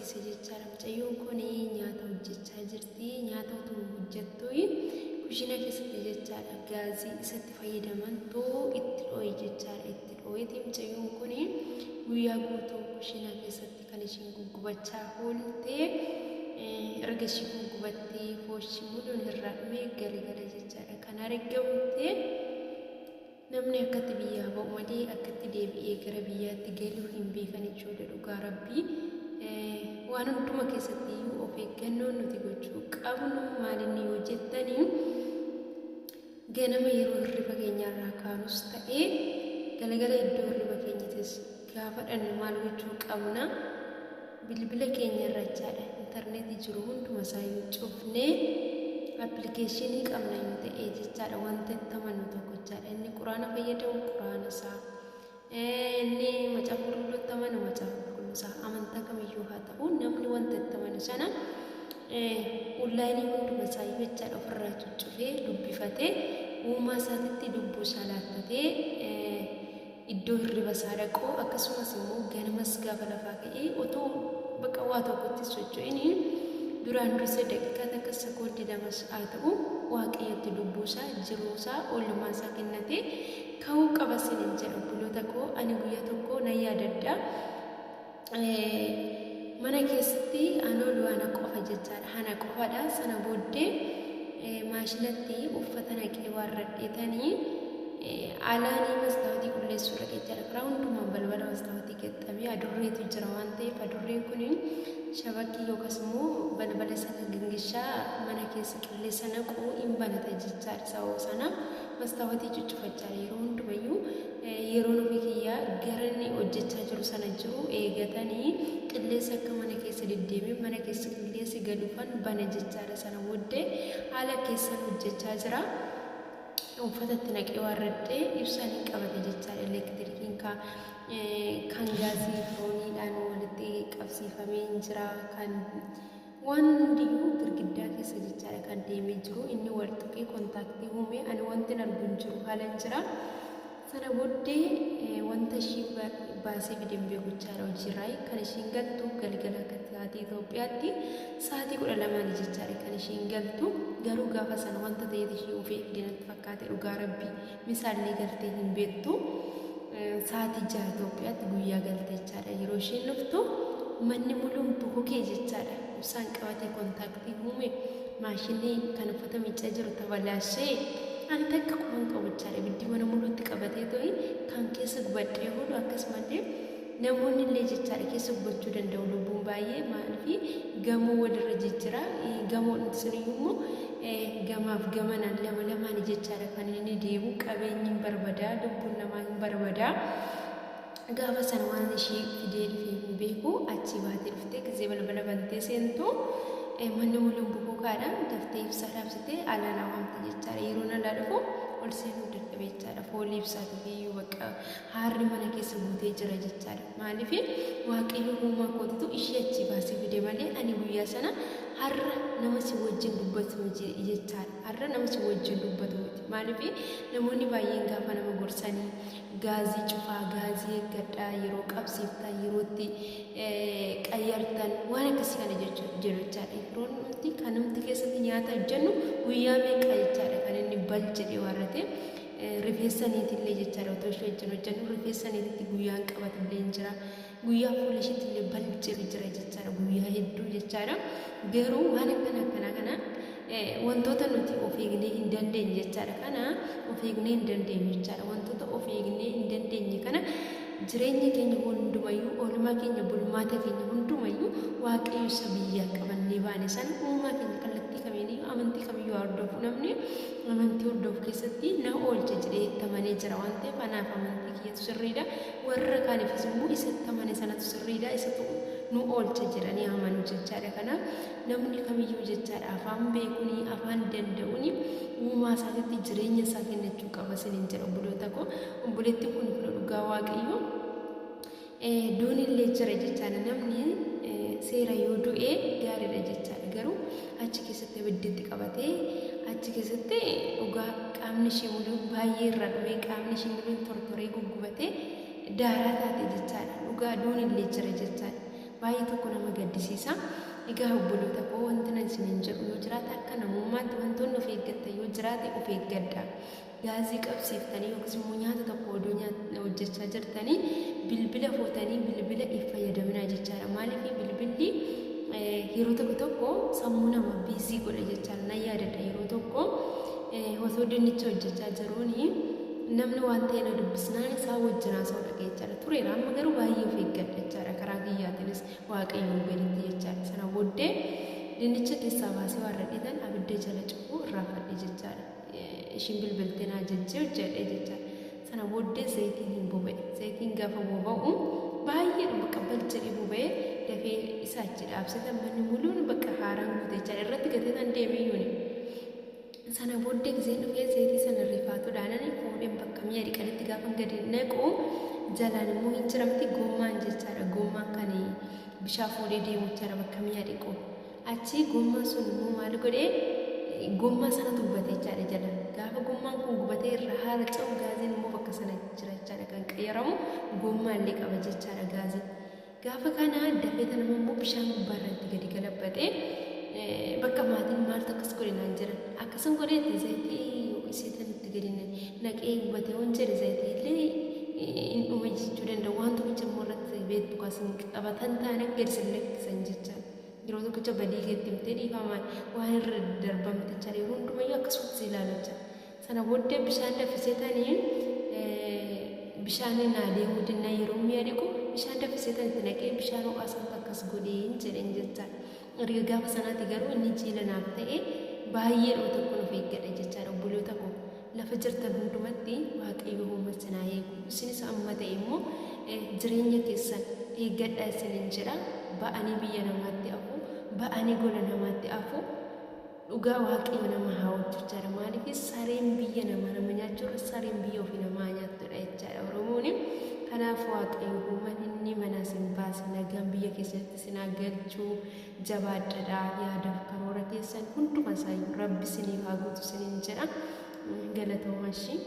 kofalsiise jechaadha. Mucayyoon kun nyaata hojjechaa jirti. Nyaata otoo hojjettu kushina keessatti jechaadha. Gaazii isatti fayyadamantu itti dhoo'e jechaadha. Itti dhoo'eeti mucayyoon kun guyyaa guutuu kushina keessatti kan ishiin guggubachaa oolte. Erga ishii guggubattee fooshi muluun irraa dhumee galgala jechaadha. Kan argamte. Namni akkatti biyyaa ba'u malee akkatti deebi'ee gara biyyaatti galuu hin beekan jechuudha dhugaa rabbii. Waan hunduma keessatti iyyuu of eeggannoon nuti gochuu qabnu maalinni yoo jettanii ganama yeroo hirriba keenyaarraa kaanus ta'ee galgala iddoo hirriba keenyatis gaafa dhannu maal gochuu qabna? Bilbila keenya irra jechaadha. Intarneetii jiru hunduma isaayyuu cufnee appilikeeshinii qabna yoo ta'e jechaadha. Wanta itti amannu tokko jechaadha. Inni quraana fayyadamu quraana isaa. Inni macaafa qulqulluutti amanu macaafa qulqulluu isaa. Amantaa kamiyyuu haa ta'u namni wanta itti amanu sana onlaayinii hunduma isaayyuu jechaadha ofirraa cuccufee dubbifatee uumaa isaatitti lubbuu isaa laattatee iddoo hirriba isaa dhaqu akkasumas immoo ganamas gaafa lafaa ka'ee otoo bakka waa tokkotti socho'in duraan dursee daqiiqaa takka sekoondii lamas haa ta'u waaqayyotti lubbuu isaa jiruu isaa oolmaa isaa kennatee ka'uu qaba sinin jedha obboloota koo ani guyyaa tokko nan yaadadha. Mana keessatti anoolu ana qofa jechaadha. Ana qofadha. Sana booddee maashinatti uffata naqee waarradheetanii alaanii mastaawotii qulleessuu dhaqe jechaadha. Karaa hundumaan balbala mastaawotii gaxxamee adurreetu jira waan ta'eef adurreen kun shabakii yookaas immoo balbala sana gingishaa mana keessa qilleessa naqu hin banata jechaadha. Sababa sanaaf mastaawotii cuccufachaa yeroo hundumayyuu yeroon ofii kiyyaa gara inni hojjechaa jiru sana jiru eegatanii qilleensa akka mana keessa deddeemee mana keessa qilleensi galuufan bana jechaadha. Sana booddee haala keessan hojjechaa jira. Uffata itti naqee waarradhee ibsaan hin qabate jechaadha. Elektirikiin kan gaazii firooniidhaan walitti qabsiifamee hin jira. Kan waan hundiyyuu girgiddaa keessa jechaadha kan deemee jiru inni wal tuqee kontaaktii uume ani wanti argu hin jiru haalan jira. Sana booddee wanta ishii baasee fide hin beeku jechaadha hojiirraa kan ishiin galtu galgala akka sa'aatii Itoophiyaatti sa'aatii 12 jechaadha kan ishiin galtu garuu gaafa sana wanta ta'eet ishii ufee fide natti fakkaate dhugaa rabbii misaallee galtee hin beektu sa'aatii 6 Itoophiyaatti guyyaa galte jechaadha yeroo ishiin dhuftu manni muluun bokokee jechaadha ibsaan qabatee kontaaktii uume maashinii kan uffata miiccaa jiru tabalaashee ani takka quban qabu jechaadha ibiddi mana muluutti qabatee to'i kan keessa gubadhee oolu akkasumallee namoonni illee jechaadha keessa gubachuu danda'u lubbuun baay'ee maaliif gamoo walirra jijjira gamoon suniyyuu immoo gamaaf gamanaan lama lamaan jechaadha kan inni deemu qabeenyi hin barbadaa lubbuun namaa hin barbadaa. Gaafa sana waan ishii fidee dhufee hin beeku achii baatee dhuftee gizee balbala bantee seentu manni muluun bokokaadha daftee ibsaa dhaabsitee alaa na waamte jechaadha yeroon alaa dhufu ol seenuu dadhabe jechaadha foolii ibsaatiif iyyuu bakka haarri mana keessa guutee jira jechaadha maaliif waaqayyo uumaa kootitu ishii achii baasee fide malee ani guyyaa sana har'a nama si wajjin dubbatu miti jechaadha har'a nama si wajjin dubbatu miti maaliif namoonni baay'een gaafa nama gorsanii gaazii cufaa gaazii eeggadhaa yeroo qabsiiftan yerootti qayyartan waan akkasii kana jedhu jechaadha. Yeroon nuti kan nuti keessatti nyaata hojjennu guyyaa meeqa jechaadha kan inni bal jedhee warrate rifeensa niitillee jechaadha otoo ishee wajjin hojjennu rifeensa niititti guyyaan qabatillee hin jira. Guyyaa fuula isheetti illee bal jedhu jira jechaadha guyyaa hedduu jechaadha. Garuu waan akkana akkanaa kana wantoota nuti of eegnee hin dandeenye jechaadha. Kana of eegnee hin dandeenyu jechaadha. Wantoota of eegnee hin dandeenye kana jireenya keenya hundumayyuu oolmaa keenya bulmaata keenya hundumayyuu waaqayyo isa biyyaa qabannee baane sana uumaa keenya kallattii kamiiniyyuu amantii kamiyyuu hordofu namni amantii hordofu keessatti na oolcha jedhee itti amanee jira waan ta'eef anaaf amantii kiyyatu sirriidha. Warra kaaniifis immoo isa itti amane sanatu sirriidha isatu nu oolcha jedhanii amanu jechaadha. Kanaaf namni kamiyyuu jechaadha afaan beekuuni afaan danda'uuni uumaa isaatitti jireenya isaa kennachuu qaba isiniin jedha obboloota koo. Obboleettiin kun kun dhugaa waaqayyoo duunillee jira jechaadha namni seera yoo du'e gaariidha jechaadha garuu achi keessatti abidditti qabatee achi keessatti dhugaa qaamni ishee muluu baay'ee irraa dhumee qaamni ishee muluun tortoree guggubatee daaraa taate jechaadha dhugaa duunillee jira jechaadha. Baay'ee tokko nama gaddisiisa. Egaa obboloota koo, wanti nan isiniin jedhu yoo jiraate, akka namummaatti wantoonni of eeggattan yoo jiraate of eeggadha. Gaazii qabsiiftanii yookiis immoo nyaata tokko odoo hojjechaa jirtanii bilbila fuutanii bilbila hin fayyadaminaa jechaadha. Maaliif? Bilbilli yeroo tokko tokko sammuu nama busy godha jechaadha. Nan yaadadha, yeroo tokko osoo dinnicha hojjechaa jiruuni namni waan ta'e na dubbisnaan isaa wajjin haasa'u dhaqee jechaadha. Tureera, amma garuu baay'ee of eeggadha jechaadha. Karaa kiyyaatiinis Waaqayyoon gaditti jechaadha. Sana booddee dinnicha keessaa baasee waan radheetan abidda jala cufuu irraanfadhe jechaadha. Ishiin bilbiltee naa jajjee hojjedhe jechaadha. Sana booddee zayitiin hin boba'e. Zayitiin gaafa boba'u baay'ee bakka bal jedhee boba'ee dafee isa achi dhaabsite, manni muluun bakka haaraan guute jechaadha. Irratti gatee tan deemee yuuni. Sana booddee giseen dhufee zayitii sana rifaatuudhaan fuudheen bakka mi'a dhiqanitti gaafa gadi naqu, jalaan immoo hin jiramti gommaan jechaadha. Gommaan kan bishaan fuudhee deemu jechaadha bakka mi'a dhiqu. Achi gommaan sun immoo maal godhee, gommaa sanatu gubate jechaadha jala. Gaafa gommaan kun gubatee irraa haala ce'u, gaaziin immoo bakka sana jira jechaadha, kan qayyaramu gommaa illee qaba jechaadha gaaziin. Gaafa kana dafee tanama immoo bishaan gubbaarratti gadi galabbate. Bakka maatiin maaltu akkas godhe naan jedhan. Akkasan godheetti zayitii isii itti gadi naqee gubate waan jedhe, zayitii illee hin dhume jechuu danda'u. Waan tokkicha immoo irratti beektu kasin qabatan taane gadi sin lakkisan jechaadha. Yeroo tokkicha badii keetti himtee dhiifamaan waan irra darbamte jechaadha. Yeroo hundumayyuu akkasumatti si ilaalu jechaadha. Sana booddee bishaan danfisee tanii bishaan naa deemuu dinnaa, yeroo mi'a dhiqu bishaan danfisee tan itti naqee bishaan ho'aa santu akkas godheen jedheen jechaadha. Erga gaafa sanaati garuu inni jiila naaf ta'e, baay'ee dhuma tokkoon of eeggadha jechaadha. Obboloota koo, lafa jirtan hundumatti Waaqayyo uumaa isin haa eegu. Isinis amma ta'e immoo jireenya keessan eeggadhaa isiniin jedha. Ba'anii biyya namaatti hafu, ba'anii gola namaatti hafu. Dhugaa Waaqayyo nama haa oolchu jechaadha. Maaliif? Sareen biyya namaa nama nyaachuurra sareen biyya ofii namaa nyaattudha jechaadha Oromoon. Kanaaf Waaqayyo uumaan inni manaa isin baase nagaan biyya keessatti isin haa galchuu. Jabaadhadha, yaadaaf karoora keessan hunduma isaayyuu Rabbi isiniif haa guutu isiniin jedha. Galatooma ishii.